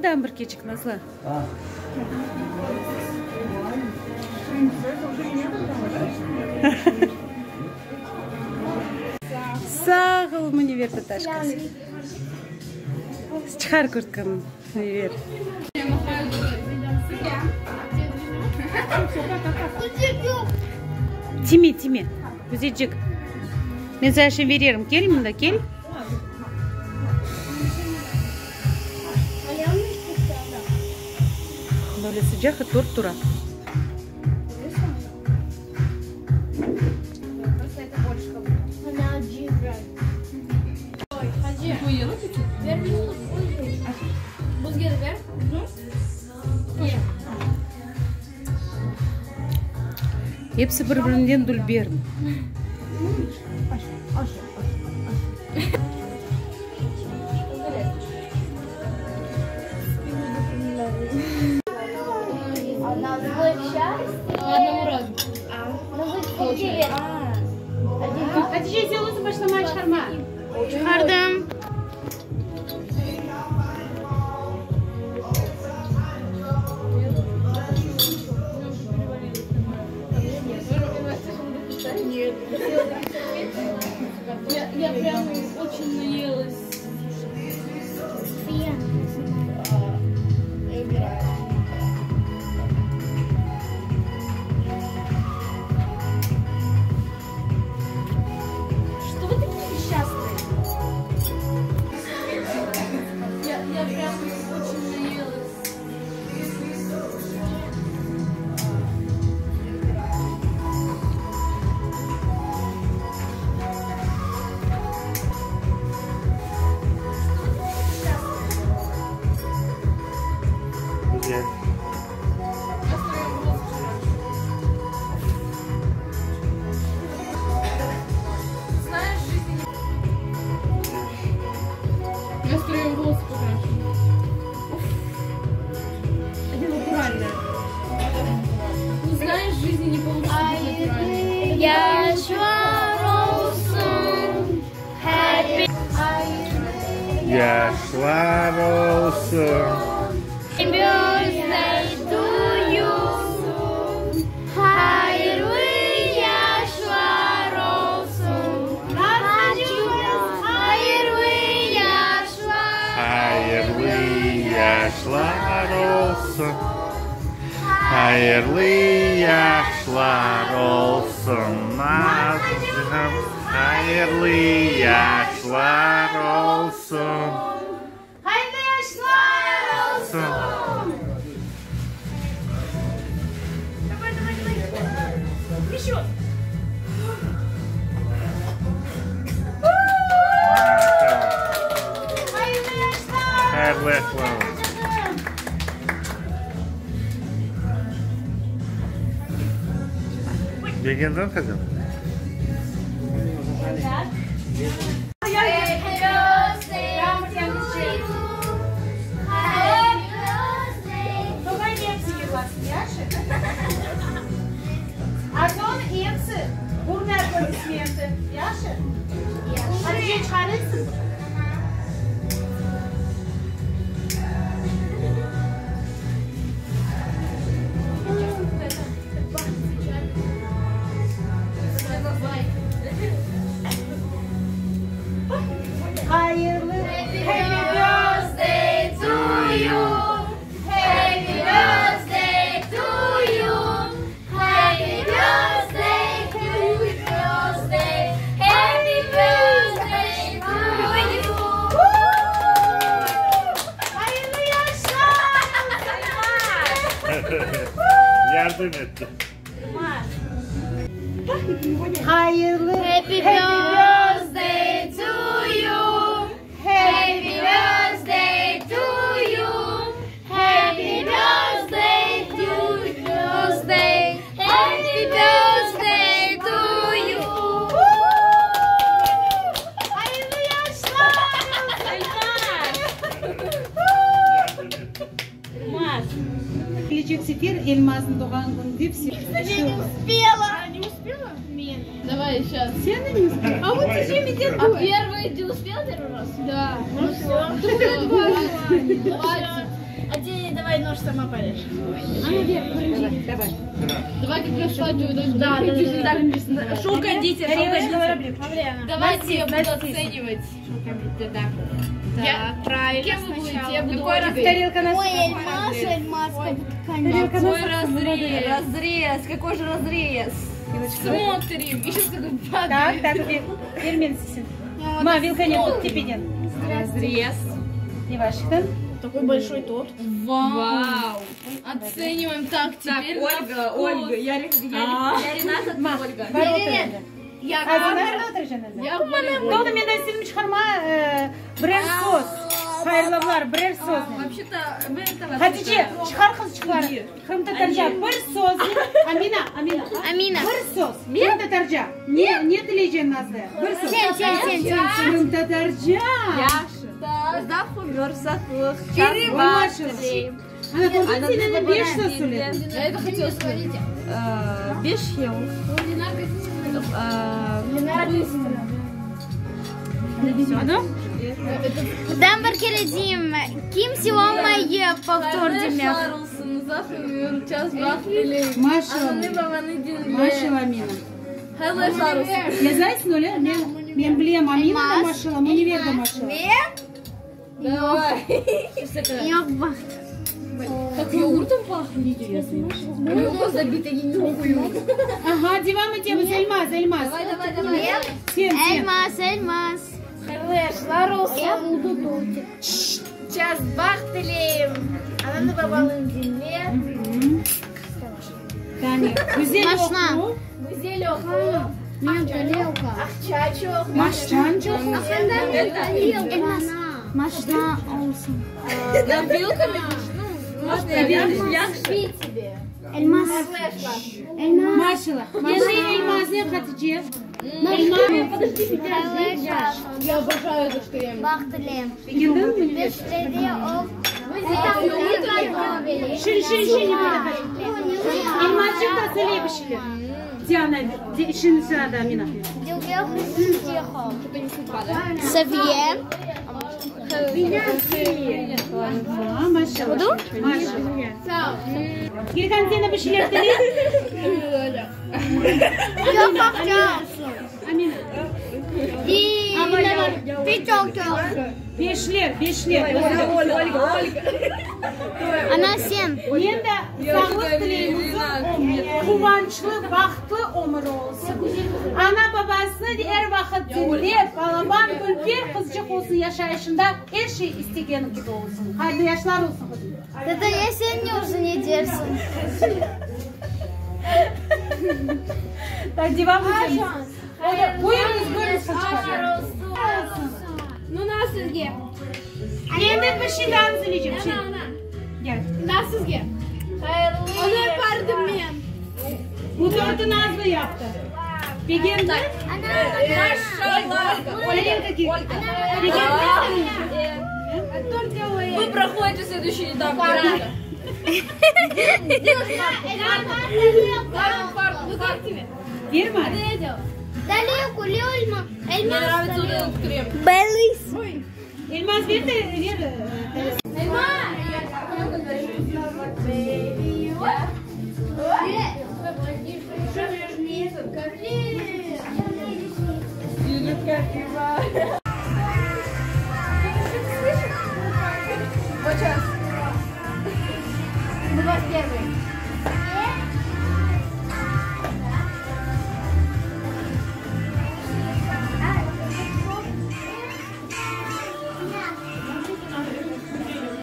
daa bir keçik, Nazlı. Sağ ol, Münevver tataşkası. Çıqar kurtkanı, Münevver. Tiyme, tiyme, güzelcik. Men saña şimdi bererim. Kel mında, kel. Böyle sıcaq tort tura. Episi bir-birinden dülber. Hatice, sen özüñ başlamay çıqarma. Çıqardım. Yaşlar olsun. Hayırlı yaşlar olsun. Hayırlı yaşlar. Hayırlı yaşlar olsun. Hayırlı yaşlar olsun. Nazım. Hayırlı yaşlar olsun. Hayırlı yaşlar olsun. Давай, давай, давай. Еще. Hayırlı yaşlar. Hayırlı yaşlar olsun. Begendiñ qızım? Happy birthday to you. Happy birthday. Doğan episi yırlasın, yahşı? Arzu'nıñ episi burun aplodismenti, yahşı? Hatice çıqarırsıñ? Hayırlı Happy birthday to you. Happy birthday to you. Happy birthday, happy birthday, happy birthday to you. Hayırlı yaşlar! Yardım etti. Hayırlı Happy birthday to you. Happy birthday to you. Happy birthday to birthday. Happy birthday to you. Hayırlı yaşlar! Kelecek sefer Elmaznıñ doğğan künü dep Не успела. Не успела? Нет. Давай сейчас. Sen de не успела? А вот А первый ты успел первый раз? Да. Ну все. Хватит. Потому что сама порежешь. Давай. Давай как на свадьбу. Да, да, да. Шоу кондитер, шоу кондитер. Давайте я буду оценивать. Я правильно. Кем вы будете? Я буду Ольгой. Тарелка на Ой, Эльмаз, Эльмаз, как будто коньяк. Тарелка на Ой, разрез. Разрез. Какой же разрез? Смотрим. И сейчас такой Так, падает. так, ver men Ma, vilkanı tut tepeden. Разрез. Yavaştan. Такой большой торт. Вау. Оцениваем. Так, теперь на Ольга, вкус. Ольга. Я, я, я Рената, ты Ольга. Bar otur. Я Ağzına nerede oturacaksın? Я Ольга. Doğru menden silmiş çıkarma birer söz. Hayırlavlar birer söz. Вообще-то, мы это Hatice çıkar kız çıkar. Qırımtatarca bir söz. Amina, Amina. Amina. Bir söz. Qırımtatarca. Ne ne tileyceksin Nazlı? Bir söz. Sen, sen, sen, sen. Qırımtatarca. Uzaq ömür, sağlıq, Maşallah. Ana doğru senin beş söz söyledin. Я это хотела сказать. Beş yıl. Ben bir kere diyeyim. Kimse olmayı повтор demek. Hayırlı olsun, uzaq ömür, çoq baht tileyim. Maşallah. Ananı babanı diñle. Maşallah Amina. Hayırlı olsun. Yazaysın öyle. Men, men bilem Amina da maşallah, Münevver de maşallah. Давай. Yok bak. Как йогуртом пахнет. Йогурт забитый, я не нюхаю. Aha, devam etemiz Elmaz, Elmaz. Давай, давай, давай. Sen, sen. Elmas, elmas. Hayırlı olsun. Я буду тортик. Çoq baht tileyim. Ananı babanı diñle. Tane. Güzel Maşna. oku. Güzel oqu. Мен тарелка. Aqça çoq. Maşcan çok. Elmas. Maşna olsun. Да, вилками. Ну, можно я тебе. Elmas. Elmas. Maşallah. Endi Elmaznen Hatice. Elmaz. Я обожаю то, что я Baht tileyim. Begendin mi? Beşleri ol. Şin, şin, şin. Elmazcık da söyle bir şeyler. Diana, şimdi sırada Amina. Seviye. Aa, maşallah. Maşallah. Gürkan sen de bir şeyler tile. Çok akça olsun. Amina. Bir çok çok. Beşler, beşler. Ольга, Ольга, Ольга. Ana sen. Men de sağlıq tileyim, uzun ömür, quvançlı, bahtlı ömür olsun. Ana babasını er vaqıt diñlep, balaban dülber qızçıq olsun yaşayışında er şey istegeni kibi olsun. Hayırlı yaşlar olsun qızım. Это я sen не уже не dersin. Так, devam etemiz. Buyurıñız, buyurıñız qızçıqlar. Ну, na sizge. Endi bir şey daa söyleycem. Şey. Gel. Na sizge. Onı yapardım men. Bu tortu Nazlı yaptı. Begendi. Maşallah. Tarelka ki. Begendi. Вы проходите следующий этап. Ну, как тебе? Verme. Тарелку, Elma. Мне Elmas. нравится вот этот крем. Белис. Elmaz ver de ver. Давай первый.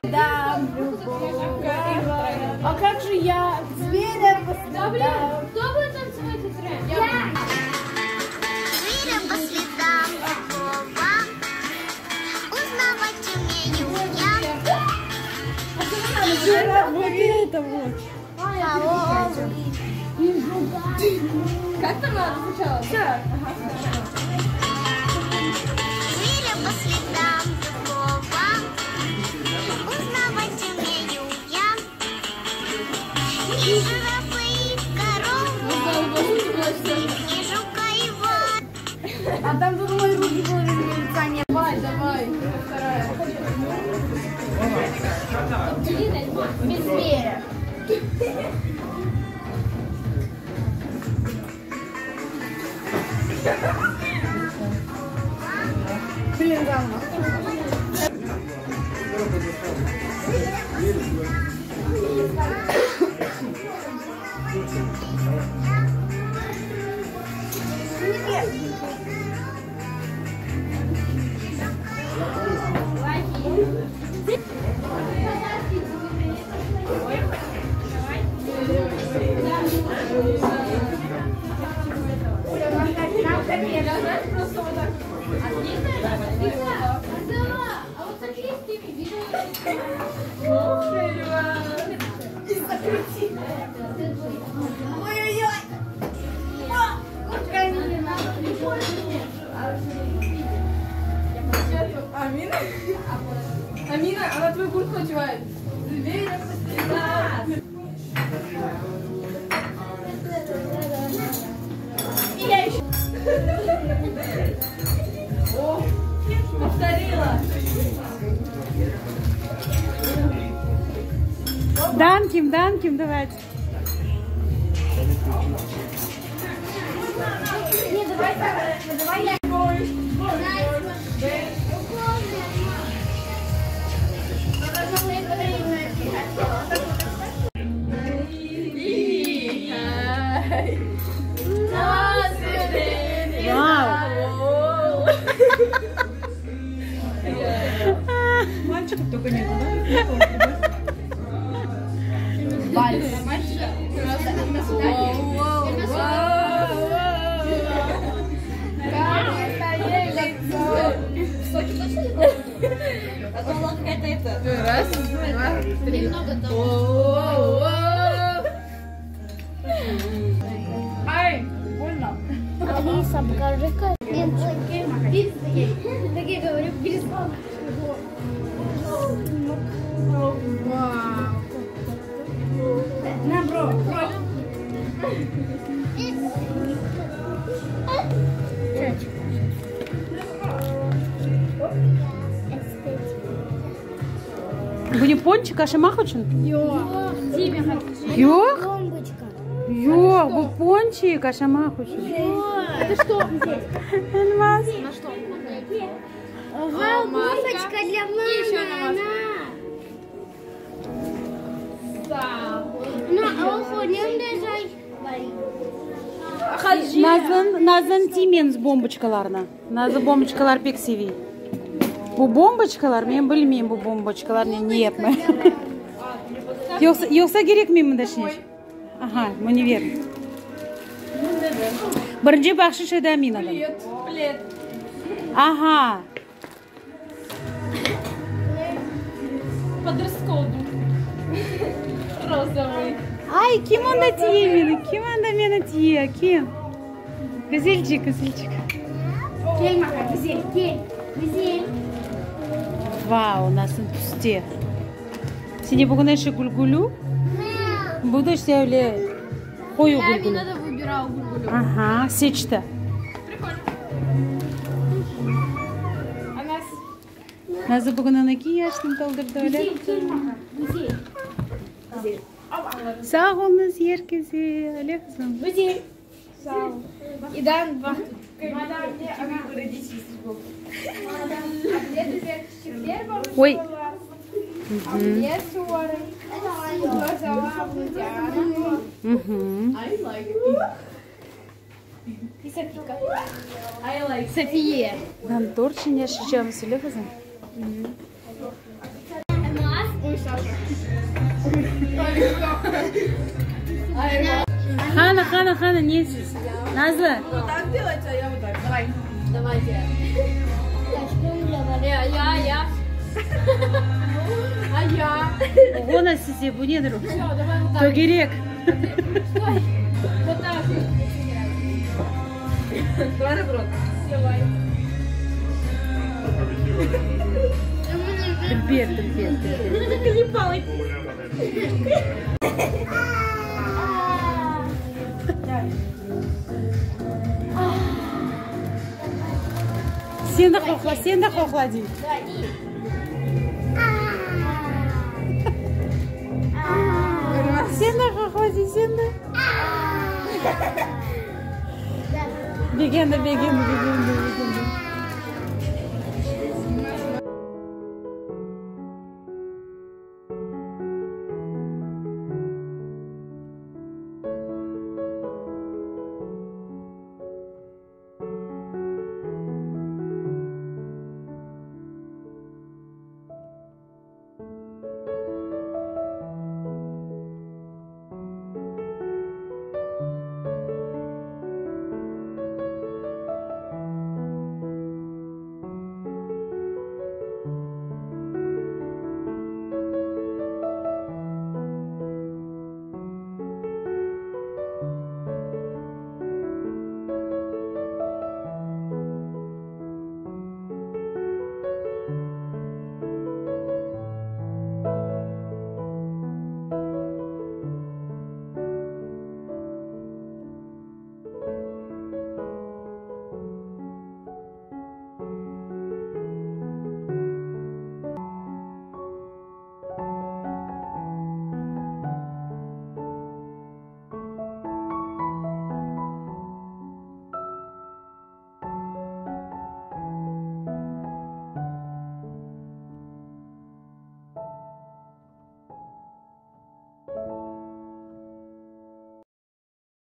Да. А как же я? Зверя Да, блин, кто будет танцевать этот рэп? Я. Зверя по следам такого Узнавать умею я. Как там надо сначала? Зверя по следам другого Узнавать умею я. И жирафы, и корову, и жука, и вар. А там тут мои руки были, лица нет. Давай, давай. Вторая. Без зверя. Амина? Амина, она твою куртку одевает. И я еще. О, повторила. Данким, Данким, давайте. Не, давай, давай я. Vau! Мальчиков только нету, да? Раз, два, три. Ай, больно. Алиса, покажи-ка. Так я говорю, без На, бро, бро. Bunı ponçik aşamaq içün? Yoq. Бомбочка. Yoq, bu ponçik aşamaq içün. Это что? Elmaz. Вау, бомбочка для мамы. На. Ну, а уходим даже. Nazlı, Nazlı tiymez bomboçkalarnı. Nazlı bomboçkalar pek seve. Bu bomboçkalar, men bilmeyim bu bomboçkalar ne, ne yapmay. Yoqsa, yoqsa kerekmey mında şineş. Aha, Münevver. Birinci bahşiş edi Aminadan. Плед, плед. Aha. По дресс-коду. Розовый. Ay, kim onda tiye meni? Kim anda meni tiye? Kim? Güzelcik, güzelcik. Gel maha, güzel, gel. Güzel. Vau, nasıl tüste. Seni bugün eşi gülgülü? Bu da işte öyle qoyu gülgülü. Amina da выбирала гулгулю. Aha, seçti. Прикольно. Она Nazlı bugün on yaşını doldurdu öyle. Güzel, gel maha, güzel. Sağ olunuz herkese. Öyle kızım. Güzel. И дан два. Oy. Hı. I like. София. Ben Dorçin yaşayacağımı söyle kızım. Hana, Hana, Hana, ne siz? Nazlı. Вот так делать, а я вот так. Давай. Давайте. Я, я, я. А я. Ona size bu nedir? Все, давай вот так. Tögerek. Стой. Вот так. Давай наоборот. Давай. Dülber, dülber, dülber. Sen de qoqla, sen de qoqla deyim. Begendi, begendi, begendi, begendi.